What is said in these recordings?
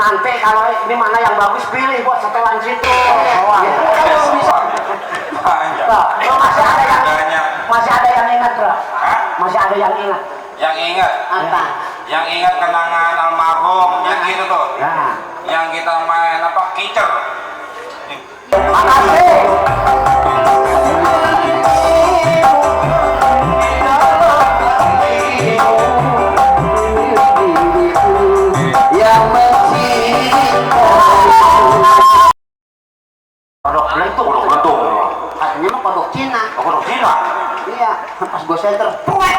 Nanti kalau ini mana yang bagus pilih buat setelan situ. Kalau bisa. Masih ada yang ingat, Bro? Masih ada yang ingat. Yang ingat? Apa? Yang ingat kenangan almarhum yang gitu tuh. Nah. Yang kita main apa? Kicer. Makasih. Kodok belentung, kodok belentung. Katanya mah kodok Cina. Oh, kodok Cina? Iya, pas gue senter, puek.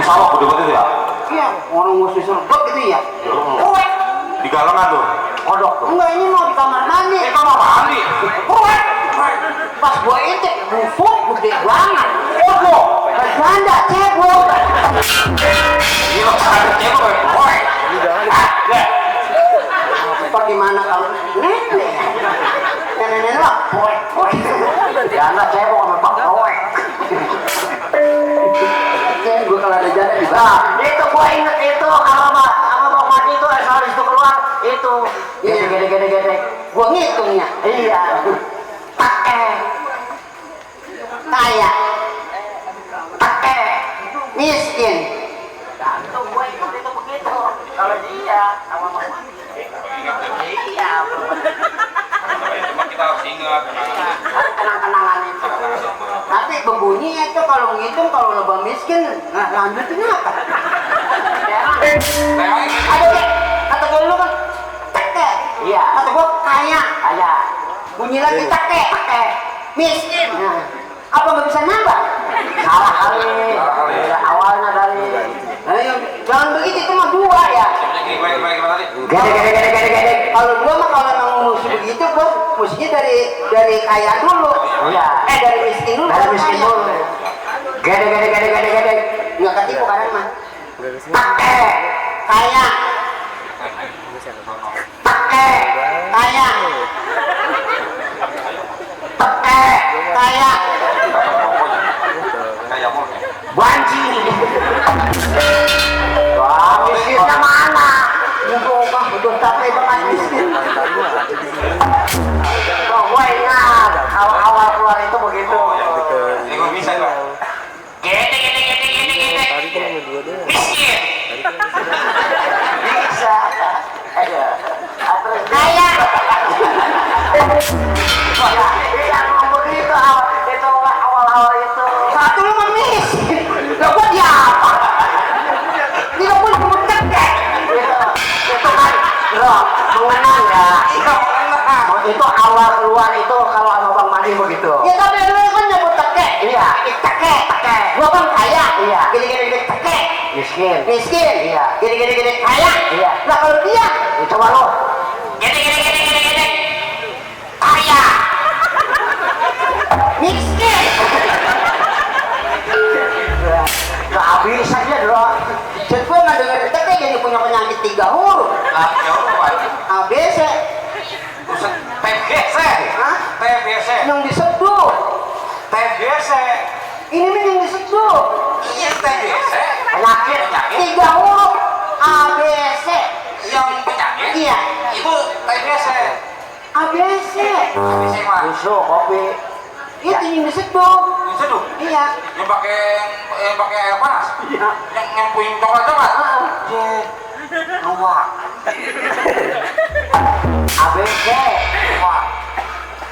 Di sawah gede-gede itu ya? Iya, orang mesti serbet gitu ya. Puek. Di galengan tuh? Kodok tuh. Enggak, ini mau di kamar mandi. Kamar mandi? Puek. Pas gue intip, bufuk gede banget. Cebok. Ganda, cebok. Gila, ada cebok ya? Puek. Bagaimana kalau nenek lah, poek. Ya anak cebok sama pak poek. Gue kalau ada jalan juga. Itu gue inget itu sama bang Mati itu habis itu keluar itu. Gede. Gue ngitungnya. Iya. Pakai kaya, pakai miskin. Gantung gue inget itu begitu. Kalau dia sama bang Mati. Iya. Cuma kita harus ingat kenang-kenangan itu. Tapi berbunyinya itu kalau ngitung kalau lebah miskin, nah lanjutin apa? Ada deh, kata gue dulu kan, teke. Iya. Kata gue kaya. Kaya. Bunyi lagi teke. Miskin. Nah, apa nggak bisa nambah? Salah kali. Awalnya dari. Jangan begitu, itu mah dua ya. Gede. Kalau dua mah kalau emang musuh begitu, gue musuhnya dari kaya dulu. Iya. Dari miskin dulu. Gede. Nggak ketipu kadang mah. Pakai kaya. Pakai kaya. Banci. Wah, miskinnya mana? Udah capek banget miskin. Oh, gue ingat awal keluar itu begitu. Ini gue bisa Pak. Gede. Miskin. Bisa. Ayo. Terus kaya. Yang ngomong itu awal itu. Satu lu mah miskin. Lah gua dia apa? Dia pun butek deh. Itu kan loh, mengenang ya. Itu awal keluar itu kalau sama Bang Madi begitu. Ya tapi lu kan nyebut teke. Iya, teke. Gua kan kaya. Iya. Gede teke. Miskin. Iya. Gede kaya. Iya. Nah kalau dia, coba lo. Gede. Kaya. Miskin. Gak bisa aja dulu. Jadi gue nggak dengar teke jadi punya penyakit 3 huruf. ABC. TBC. Hah? TBC. Yang diseduh. TBC. Ini nih yang diseduh. Iya TBC. Penyakit 3 huruf. ABC. Yang penyakit? Iya. Itu TBC. ABC. ABC mah. Susu, kopi. Itu yang diseduh. Diseduh? Iya. Yang pakai air panas? Iya. Yang nyempuin coklat-coklat? Luak. ABC. Luak.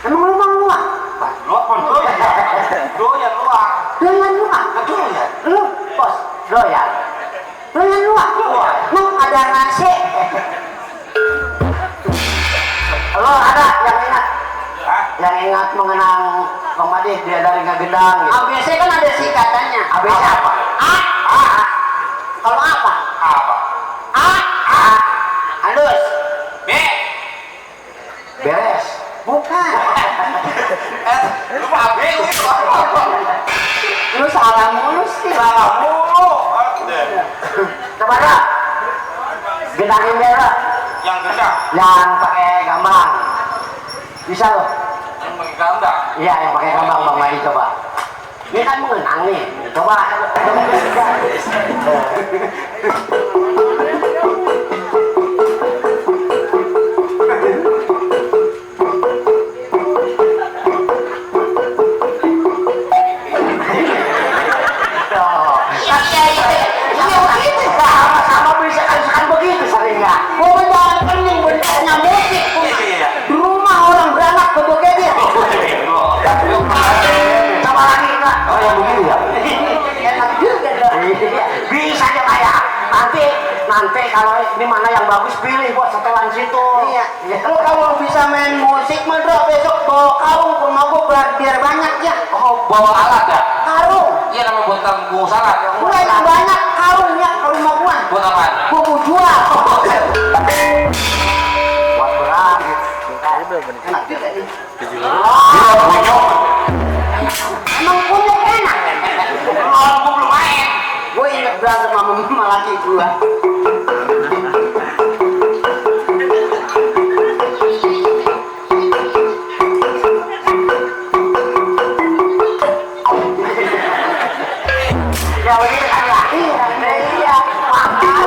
Emang lu mau luak? Luak pun doyan. Doyan luak. Doyan luak? Doyan. Lu, bos, doyan. Doyan luak? Doyan. Mau ada nasi? Lo ada yang ingat? Hah? Yang ingat mengenang Bang Madi dia dari Ngagedang gitu. ABC kan ada singkatannya. ABC apa? A. Kalau apa? Apa? A. Halus. B. Beres. Bukan. Lu mah B lu itu. Lu salah mulu sih. Salah mulu. Coba dah. Gendangin merah. Yang gendang. Yang pakai gambang. Bisa lo? Yang pakai gambang. Iya, yang pakai gambang Bang Madi coba. Ini kan mengenang nih. Coba. Sama-sama bisa kan begitu seringnya. Mau menjalankan yang bentuknya musik. Iya. Di rumah orang beranak bentuknya dia. Sama lagi enggak? Oh yang begini ya? Enak juga dong. Bisa aja kayak nanti kalau ini mana yang bagus pilih buat setelan situ. Iya. Lu kalau bisa main musik mah besok bawa karung ke rumah gua biar banyak ya. Oh bawa alat ya? Karung. Iya nama buat tanggung salat. Gua yang banyak karungnya ke rumah gua. Buat apa? Gua mau jual. Buat berat. Enak juga nih. Iya punyok. Emang punya enak. Gua belum main. Gue inget berantem sama laki gue. Ya begitu kan lah. Iya. Ini apa? Panjat.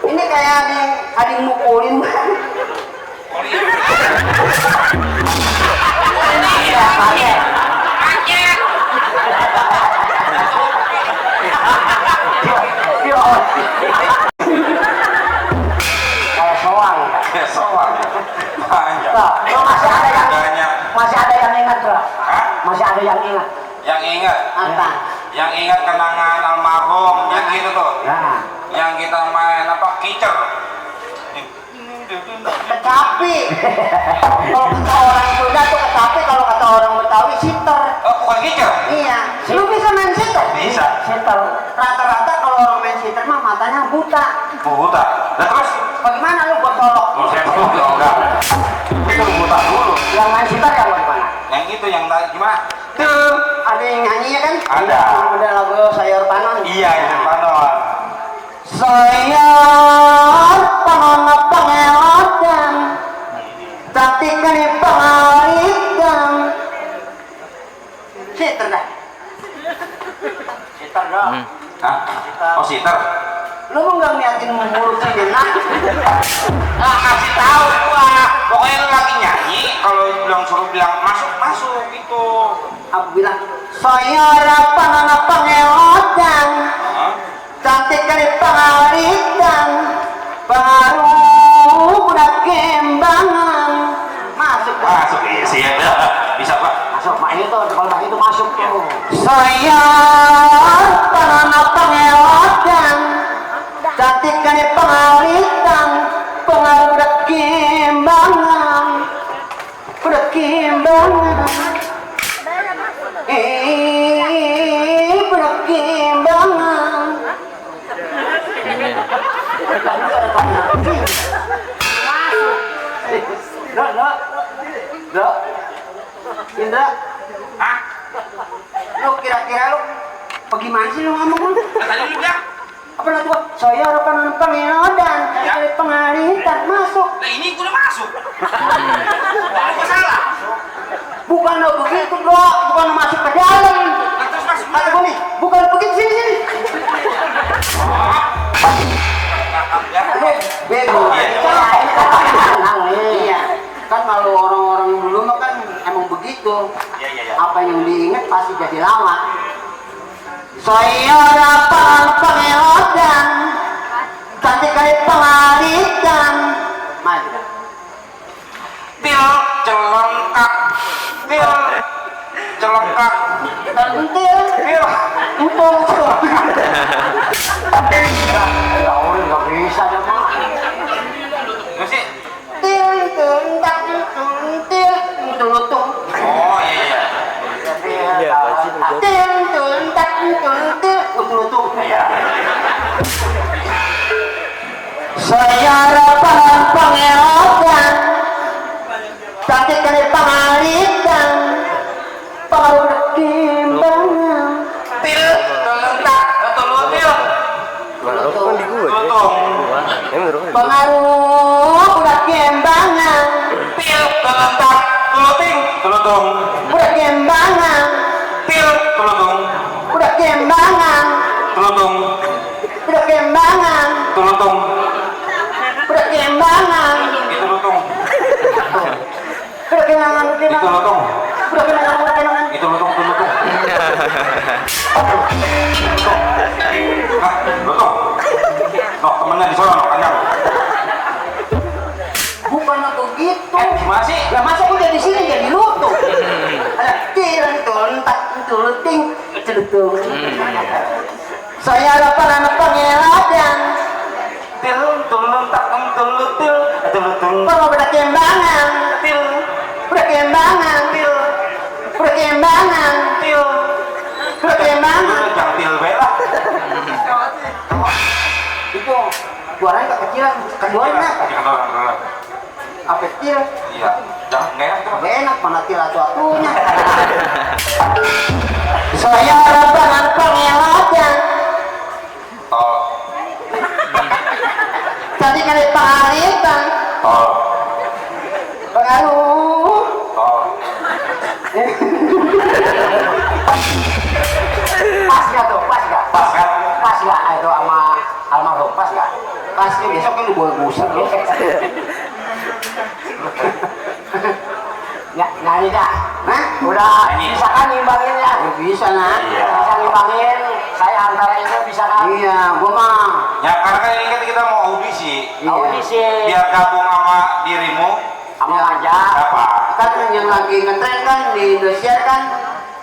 Ini kayak ada yang mukulin. Iya, pakai. Kayak soang. Ya soal. Panjat. Tuh, masih ada yang ingat tuh. Hah? Masih ada yang ingat. Yang ingat? Apa? Yang ingat kenangan almarhum yang gitu tuh. Nah, Yang kita main apa? Kicer. kecapi. Kalau kata orang Sunda tuh kecapi, kalau kata orang Betawi siter. Oh bukan kicer? Iya. Lu bisa main siter? Bisa. Siter. Rata-rata kalau orang main siter mah matanya buta. Buta. Nah terus? Bagaimana lu buat tolok? Oh, saya enggak. Itu buta dulu. Yang main siter yang bagaimana? Yang itu yang tadi gimana? Tuh, ada yang nyanyi ya kan? Ada. Ada lagu Sayur Panon. Iya itu panon. Sayur panon pangeran, tapi kan pangalitan. Siter dah. Siter dah. Hah? Oh siter. Lu mau nggak ngeliatin mulut si Dena? Ah kasih tahu gua. Pokoknya lu lagi nyanyi, kalau suruh bilang masuk gitu. Aku bilang sayur panon pangeran, Hah? cantik kali pangalitan, baru udah kembangan. Masuk dah. Masuk iya sih ya. Bisa pak. Masuk, mak itu kalau mak itu masuk tuh. Saya tanah pangeran, cantik kali pengalitan, pengaruh udah kimbangan, udah kimbangan. Udah kimbangan. Dok, Indra, Hah? lu kira-kira lu bagaimana sih lu ngomong lu? Tadi lu bilang Apa lagi Pak? Saya harapan pengelodan dari pengalitan masuk. Nah ini gue udah masuk. Apa salah? Bukan begitu bro, bukan masuk ke dalam. Nah, terus masuk Kata gue nih, bukan begitu sini. Bego. Iya. Kan kalau orang-orang dulu mah kan emang begitu. Iya. Apa yang diingat pasti jadi lama. Saya dapat pengelodan, cantik kali pengalitan. Maju. Til celengkak. Til celengkak. Tentil. Til. Empung. Ya udah nggak bisa dah mah. Masih. Til, tentak, tentil, lutung. Oh iya. Iya, pasti til, tentak, tentil, lutung. Iya. Saya harapan pengelodan, cantik kali pengalitan, pengaruh kimbangan. Til celengkak atau lutil. Kan di gue. Lutung. Pengaruh udah kimbangan, Til celengkak tuluting. Tulutung. udah kimbangan, Til tulutung. udah kimbangan, Tulutung. udah kimbangan, Tulutung. udah kimbangan, Itu lutung. udah kimbangan, Itu lutung. udah kimbangan. Itu lutung. Hah, lutung. Noh, temennya di sana, noh, kanyang. Bukan begitu. Gimana sih? Lah masa udah di sini jadi lutung? Ada tiran tuntak tuluting celutung. Saya harapan anak pengelodan, Til, tulung, tak, tulutil, tulutung. kalau udah kimbangan, Til, udah kimbangan, til, udah kimbangan, til. udah kimbangan. Lu jangan til bela. Itu suaranya kekecilan, keduanya Kedengeran. apa til? Iya, jangan nggak enak tuh. Gak enak mana til atu-atunya. Saya harapan anak pengelodan, Tol, tadi kali pengalitan, tol, pengaruh. tol. Pas gak tuh, pas gak? Pas kan? Pas gak itu sama almarhum, pas gak? Pasnya besok kan lu bawa buset lu. Ya, nyanyi dah. Hah? Udah Nyanyi. bisa kan ngimbangin ya? Bisa nah. Iya. Bisa ngimbangin. Saya antara itu bisa kan? Iya, gua mah. Ya karena kan ini kan kita mau audisi. Audisi. Biar gabung sama dirimu. Sama aja. Siapa? Kan yang lagi ngetren kan di Indonesia kan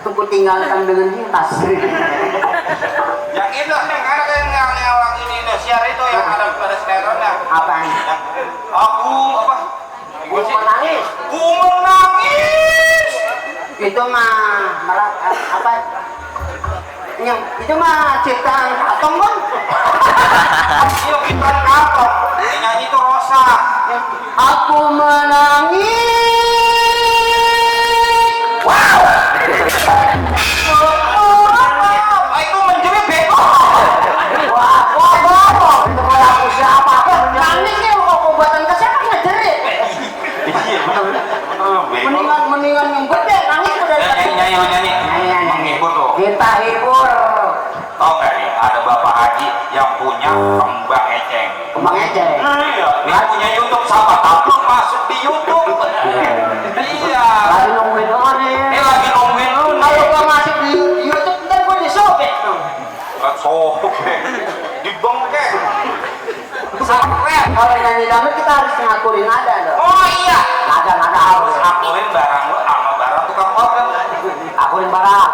aku tinggalkan dengan lintas. Yang itu yang karena kan yang lagi di Indonesia itu yang ada pada sinetronnya. Apaan? Yang aku apa? Gua menangis. Ku menangis. Itu mah malah apa? Itu mah ciptaan Katong kan? Iya kita kapok. Yang nyanyi itu Rosa. Aku menangis. Wow. Ah, itu menjerit beko. Wah, itu kalau aku siapa kan? Nangisnya kok buatan kesehatan ngejerit. Iya betul beko. Mendingan yang gede nangis udah. Nyanyi. Menghibur tuh. Kita hibur. Tau nggak nih ada bapak haji yang punya kembang eceng. Kembang eceng. Iya. Dia punya YouTube siapa tahu masuk di YouTube. Iya. Lagi nungguin orang nih. Lagi nungguin lu nih. Kalau gua masuk di YouTube ntar gua disobek tuh. Gak sobek. Dibengkek. Sampai. Kalau nyanyi dangdut kita harus ngaturin nada dong. Oh iya. Nada Harus harus. akuin barang lu sama barang tukang organ. Akuin barang.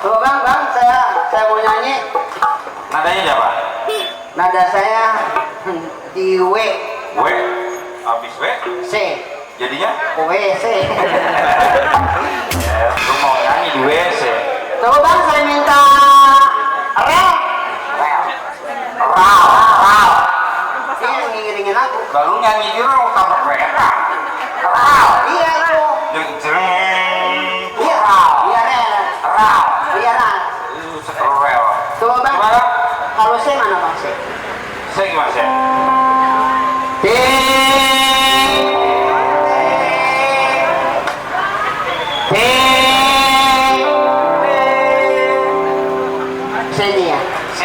Coba bang, saya mau nyanyi. Nadanya siapa? Nada saya di W, W. Habis W. C, Jadinya? WC. Lu mau nyanyi di WC. Coba bang, saya minta re. Rau. Ini ngiringin aku. Lalu nyanyi di rau tabrak kereta. Iya tuh. Jeng. Iya, iya re. Rau. Iya nah. Sekerel. Coba bang, Gimana? kalau C mana Bang C? Saya gimana saya? C nih ya. C.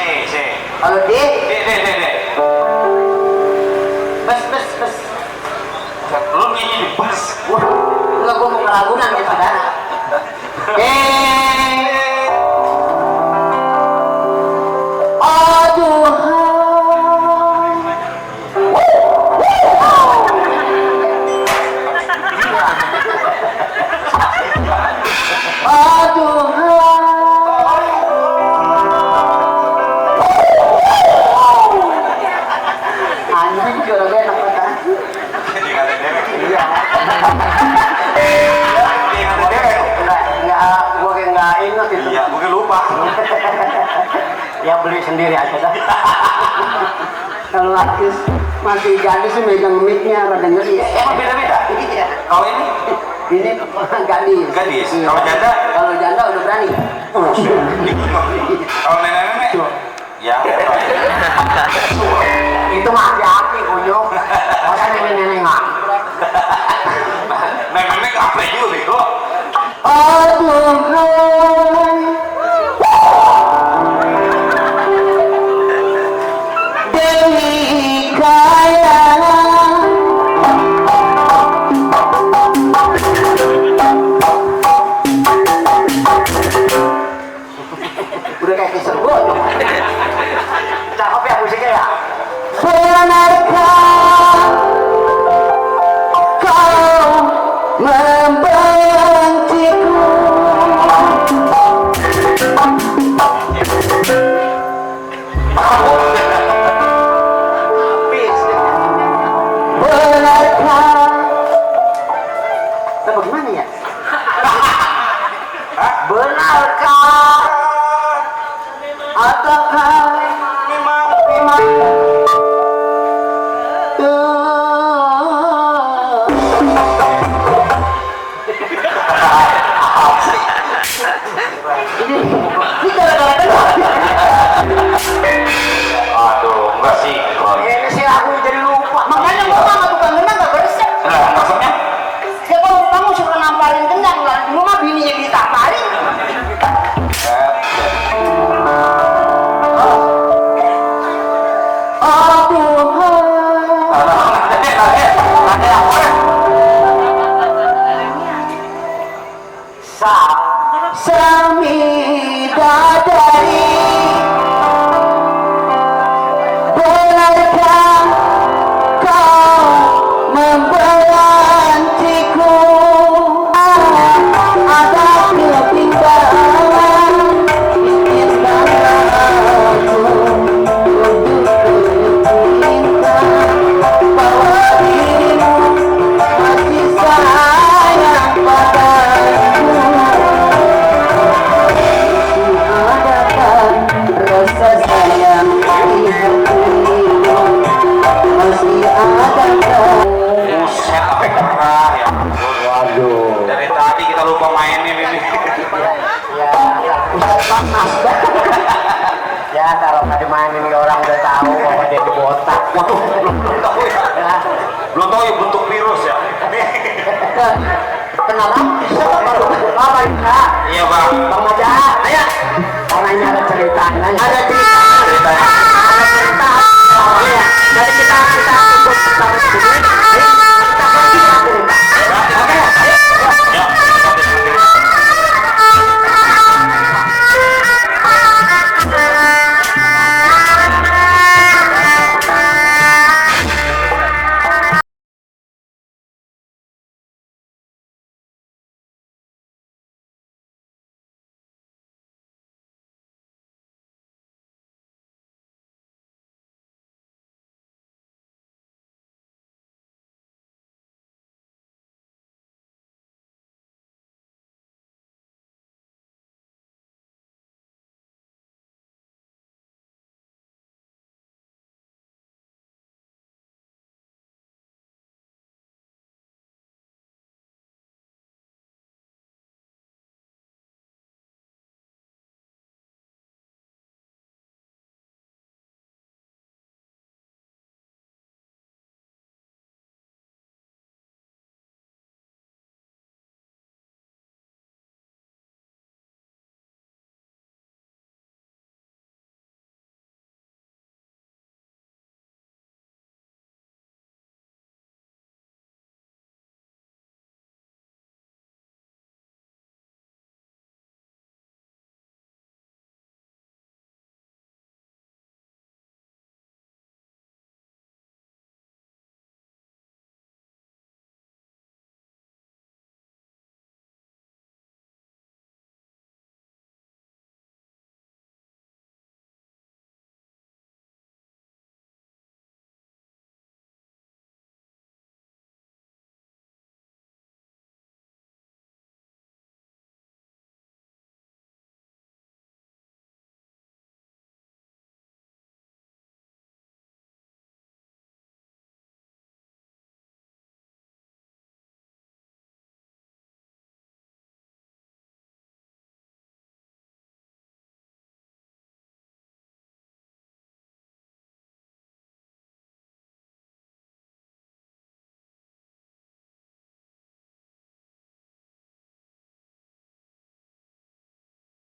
Kalau D, D. bes. Lu nyanyi di bus. Wah, enggak gua mau ke Ragunan ya saudara. Anjing juga enak banget. Jadi nggak ada derek. Iya. Jadi nggak ada derek. Enggak, gua kayak enggak ingat itu. Iya, mungkin lupa. Ya beli sendiri aja dah. Kalau artis masih gadis sih megang mic-nya rada ngeri. Emang beda-beda? Iya. Kalau ini Ini gadis. gadis. Iya. Kalau janda, Kalau janda udah berani. kalau nenek-nenek, ya. Itu mah hati-hati kunyuk. Masa nenek-nenek nggak? Nenek-nenek apa juga bego? Aduhai, Dewi kaya. Udah kayak disebut. Cakep ya musiknya ya. Benarkah kau membenciku? Benarkah? Nah, bagaimana ya? Benarkah? Ataukah memang ini gara-gara Aduh, enggak sih. ini sih aku jadi